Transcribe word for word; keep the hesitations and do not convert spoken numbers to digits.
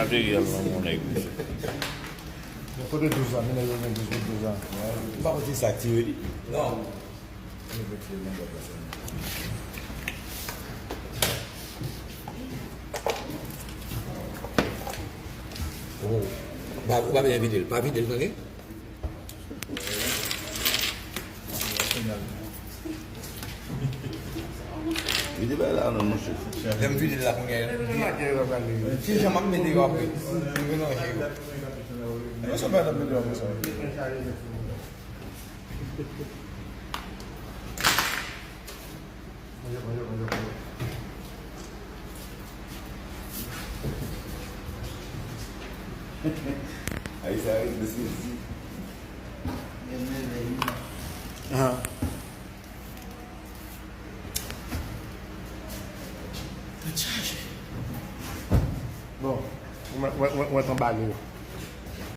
Serye al nan mon nèg, mesye. Kote douz la? Men nèg yo gen douz goud douz la. M pa konn si sa ki tire li. Non. Oh. Ou pa, ou pa bezwen vide l. Pa vide l, tande? Vide bay la non, monchè. Lè m vide la kounye a. Ki jan m ap mete yo apre? M melanje yo. Yo se pa t ap mete yo apre sa. Ay, sa, mesye, di. Ah. Bon, ou mèt, ou mèt, ou mèt anbale yo.